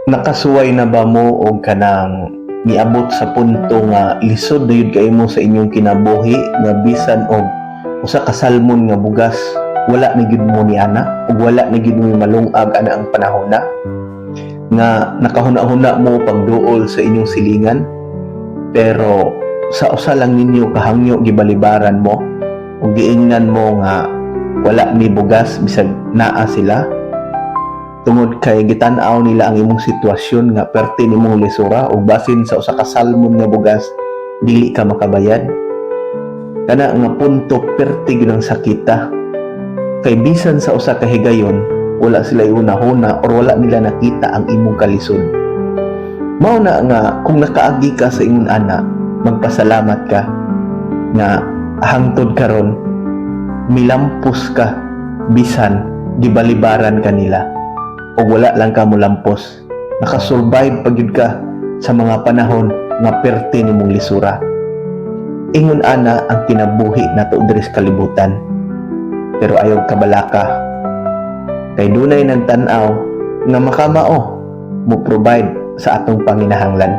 Nakasuway na ba mo og kanang miabot sa punto nga lisod na jud kaayo mo sa inyong kinabuhi, nga bisan og usa ka salmon nga bugas wala na gyud mo ni ana, ug wala na gyud mo malungag ana ang panahon na nga nakahuna-huna mo pagduol sa inyong silingan, pero sa usa lang ninyo kahangyo gibalibaran mo ug giingnan mo nga wala ni bugas bisag naa sila, tungod kay gitan-aw nila ang imong sitwasyon nga perti nimong lisura ug basin sa usa ka salmon nga bugas dili ka makabayad? Kana nga punto, perti gyud ang sakita, kay bisan sa usa ka higayon wala sila ihuna-huna or wala nila nakita ang imong kalisod. Mao na nga kung nakaagi ka sa ingon ana, magpasalamat ka nga hangtod karon milampos ka bisan gibalibaran ka nila o wala lang ka molampos. Nakasurvive pa gyud ka sa mga panahon nga perti nimong lisura. Ingon ana ang kinabuhi nato diri sa kalibutan, pero ayaw kabalaka kay dunay nagtan-aw nga makamao mo provide sa atong panginahanglan.